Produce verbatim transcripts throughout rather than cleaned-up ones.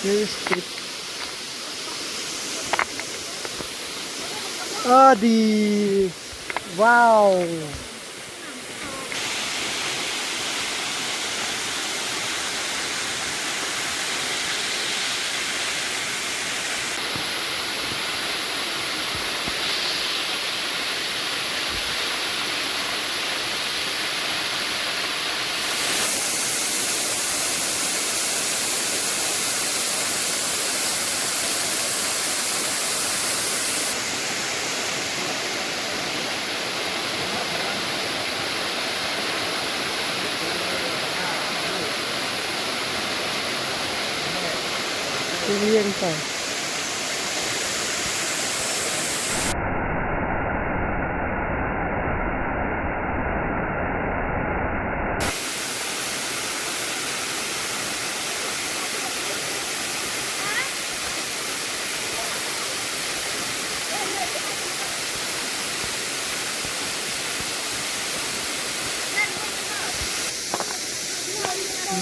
Very steep. Adi. Wow. Ilieng ta.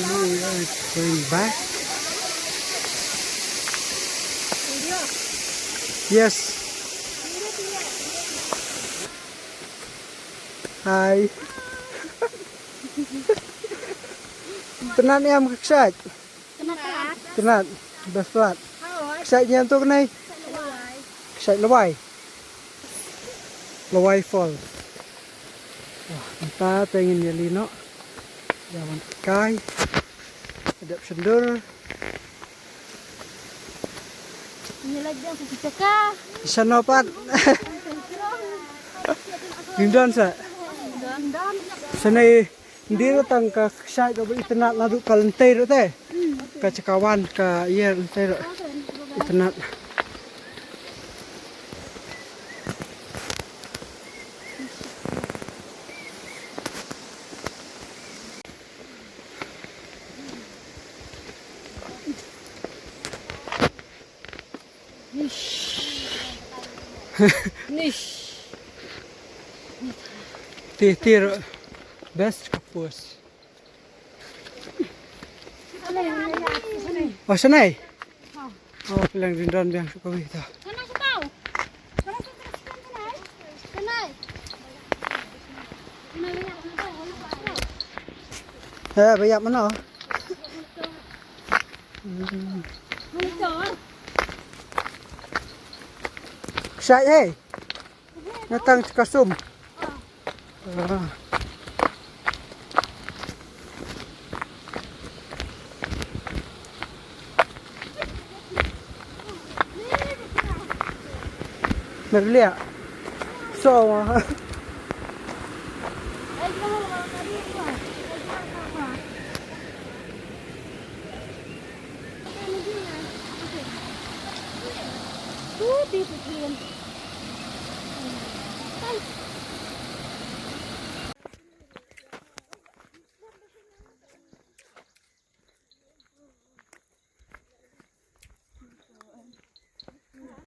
Now we are going back. Yes. Hi. Itynnad ïa ka kshaid. Itynnad. Itynnad. Best palat. Kshaid ïa to kane. Kshaid Lawai. Lawai Falls. Wah, mynta te ngin ïa leit noh. Ïa wan kai. Dep shendur. Ïa leit biang sa jaka. Shano pat. Ding don sa. Shane. Ndei ruh tang ka kshaid ruh ba itynnad naduh ka lynti ruh te. Ka jaka wan ka ïa lynti ruh itynnad. Nish. Nish. Te, te ruh best ka pos. Oh, shane. Oh, phi la ding don biang sha kawei ta. Eh, ba ïap mano. Kshaid hei. Nga tang ka sum. Ah. Merliah. So.